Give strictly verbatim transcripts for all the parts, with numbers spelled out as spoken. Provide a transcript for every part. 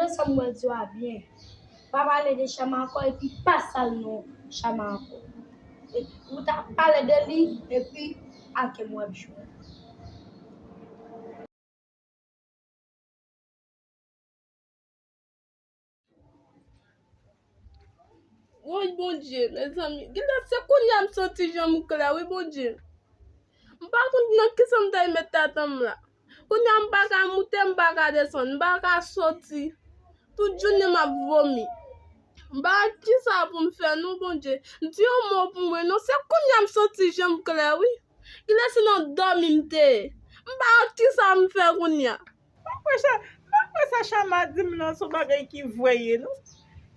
Sa m pral di w a byen. Pa pale de Chama ankò epi pa sal non Chama ankò. E, ou ta pale de li epi a ke m w ap jwe. Woy, Bondye, mezanmi. Genlè se kounye a m santi je m klè, wi, Bondye. M pa konn nan kisa m t al met tèt m la. Kounye a m pa ka moute, m pa ka desann, m pa ka soti. Tout jounen m ap vomi. M pa wè kisa pou m fè non, Bondye. Di yon mo pou mwen non. Se kounye a m santi je m klè, wi. Genlè se nan dòmi m te ye. M pa wè kisa m fè kounye a. M pa kwè sa, m pa kwè sa Chama di m nan se yon bagay ki vrè ye non.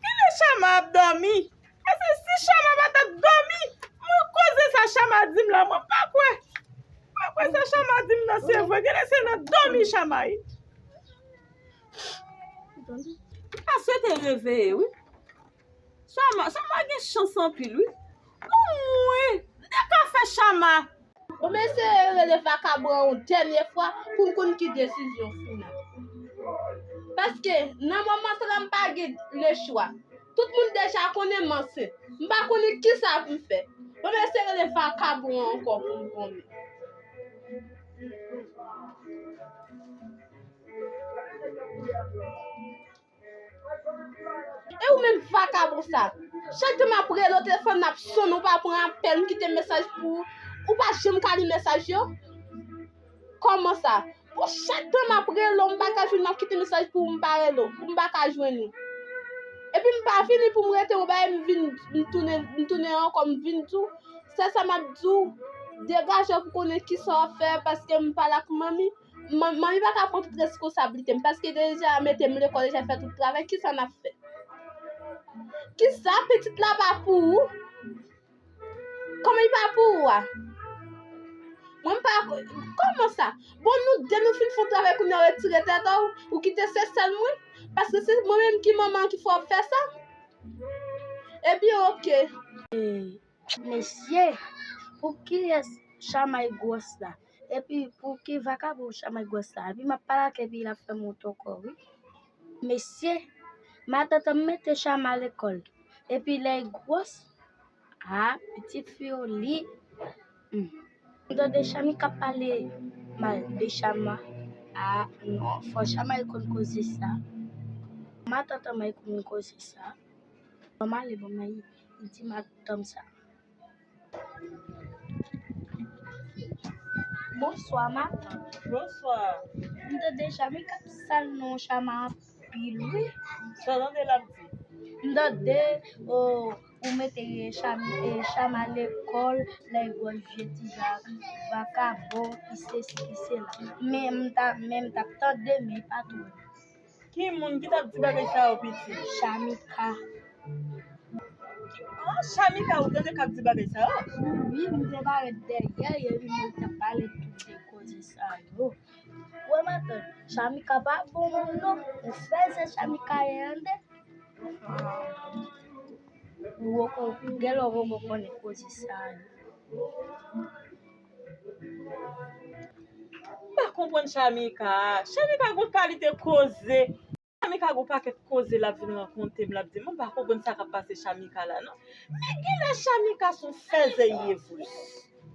Genlè Chama ap dòmi. Paske si Chama pa t ap dòmi, mwen koze sa Chama di m la, mwen pa kwè. M pa kwè sa Chama di m nan se vre. Genlè se nan dòmi Chama ye. M ta swete reveye, wi. Chama, Chama gen chans anpil, wi. Bon, mwen, m te ka fè Chama. Bon, m eseye rele vakabon an yon dènye fwa pou m konn ki desizyon final. Paske nan moman sa la, m pa gen lechwa. Tout moun deja konnen m ansent. M pa konnen kisa pou m fè. Bon, m eseye rele vakabon an ankò pou m konnen. E ou menm vakabon sa, chak tan m ap rele w, telefòn nan ap sonnen, ou pa pran apèl, m kite mesaj pou ou, ou pa janm ka li mesaj yo? Kòman sa? Bon, chak tan m ap rele w, m pa ka jwenn, m ap kite mesaj pou ou, m pa rele w, pou m pa ka jwenn ou. Epi m pa vini pou m rete, ou bay m vin, m tounen, m tounen ankò, m vin di w, sèl sa m ap di w, degaje w pou konnen kisa w ap fè, paske m pale ak manmi, Man- manmi pa ka pran tout reskonsablite m, paske deja mete m lekòl, deja fè tout travay, kisa n ap fè? Kisa pitit la pa pou ou? Kòman li pa pou ou a? Mwen m pa, kòman sa? Bon, nou de nou fin fè yon travay, kounye a w retire tèt ou, ou kite se sèl mwen, paske se mwen menm ki manman ki fè w ap fè sa? Ebyen, oke. Mesye, pou kiyès Chama gwòs la? Epi pou ki vakabon Chama gwòs la? Epi m ap pale ak li, epi l ap fè m wont ankò, wi. Mesye, matant an mete Chama lekòl. Epi lè l gwòs, a, pitit fi yo, li, hmm. M tande Chamika pale mal de Chama. A, non, fò Chama konn koze sa. Matant an mwen konn koze sa. Ban m ale, ban m al di madanm sa. Bonswa, matant. Bonswa. M tande Chamika ap sal non Chama anpil, wi. Sa w tande l ap di? M tande, o, ou mete Cham- e, Chama lekòl, lè l gwòs, vye ti va- vakabon, ki sesi, ki sela. Men m ta- men m t ap tande, men pa twò. Ki moun ki t ap di bagay sa yo, pitit? Chamika. Ki- ah, Chamika, ou tande k ap di bagay sa yo? Wi, m te parèt dèyè l, epi mwen t ap pale tout de koze sa yo. Wè, matant, Chamika pa bon moun non. Ou fè se Chamika ye, tande? Ou poko- gen lè w poko konnen koze sa yo. M pa konprann Chamika. Chamika gon kalite koze. Chamika gon pakèt koze l ap vin rakonte m, l ap di m, m pa konprann sa k ap pase Chamika la non. Men genlè Chamika se yon fèzè ye vre.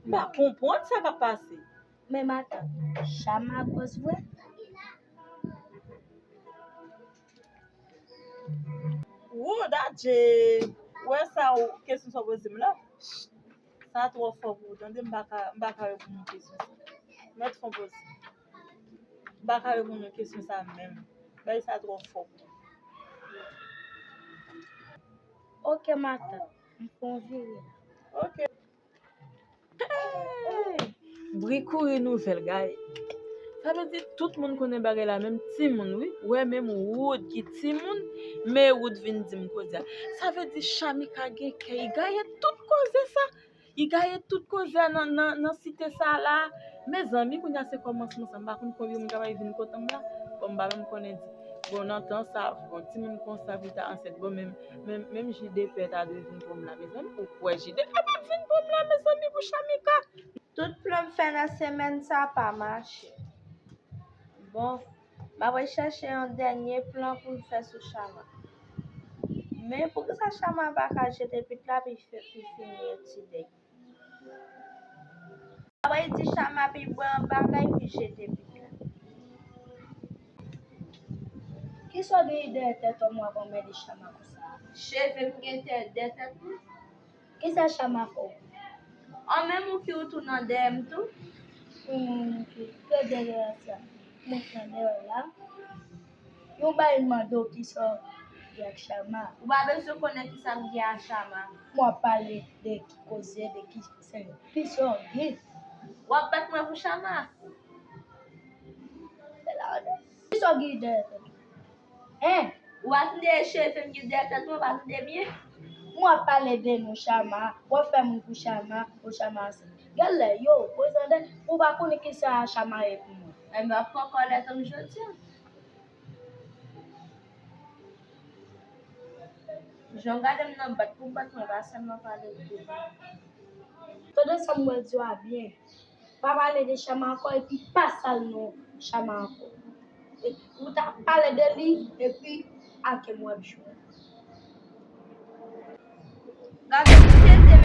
M pa konprann sa k ap pase. Men matant, Chama gwòs vre? Wood, adje! Ou wè sa ou, kesyon sa w poze m la? Sa twò fò pou ou tande, m pa ka, m pa ka reponn yon kesyon sa. Mèt fon poze. M pa ka reponn yon kesyon sa menm. Bagay sa twò fò pou ou. Oke, matant. M fè yon vire la. Oke. Hey! Bri kouri nouvèl, guy. Sa vle di tout moun konnen bagay la, menm timoun, wi. Ou wè menm Wood ki timoun, men Wood vin di m koze a. Sa vle di Chamika gen kè, li gaye tout koze sa. Li gaye tout koze a nan, nan, nan site sa la. Mezanmi, kounye a se kòmansman sa. M pa konn konbyen moun k ap vin kote m la. Bon, m pa menm konnen di. Bon, nan tan sa, bon, timoun konsa pou ta ansent. Bon, menm, menm, menm ji de pè ta dwe vin pran m la, mezanmi. Ou kwè ji de pè p ap vin pran m la, mezanmi, pou Chamika? Tout plan m fè nan semèn sa pa mache. Bon, m Apre chache yon dènye plan pou l fè sou Chama. Men poukisa Chama pa ka jete pit la pou l fini etid li? Apre l di Chama pou l bwè yon bagay pou l jete pit la. Kisa w genyen dèyè tèt w mwen ap anmède Chama konsa? Cheve m gen dèyè tèt mwen. Kisa Chama fè w? An menm ou ki ou tou nan dèyè m tou? Ou menm ou ki ou dèyè sa? Mwen nan dèyè w la. Yon bagay m mande w kisa w gen ak Chama. Ou pa bezwen konnen kisa m gen ak Chama. Mwen ap pale de ki koze, de ki se kisa w gen. W ap bat mwen pou Chama. Kisa w gen dèyè tèt ou? Hein? Ou pa tande cheve m gen dèyè tèt mwen, ou pa tande byen? Mwen ap pale de nou Chama, w ap fè moun pou Chama, pou Chama se. Gèlè, yo, prezante, ou pa konnen kisa Chama ye pou mwen. Enben, w ap pran kòlèt anm jodi a. Jan w gade m nan bat pou bat mwen, pa sèlman pale de li. Tande sa m wè di w a byen. Pa pale de Chama ankò epi pa sal non Chama ankò. E, ou ta pale de li epi ake m w ap jwe. Gade m jete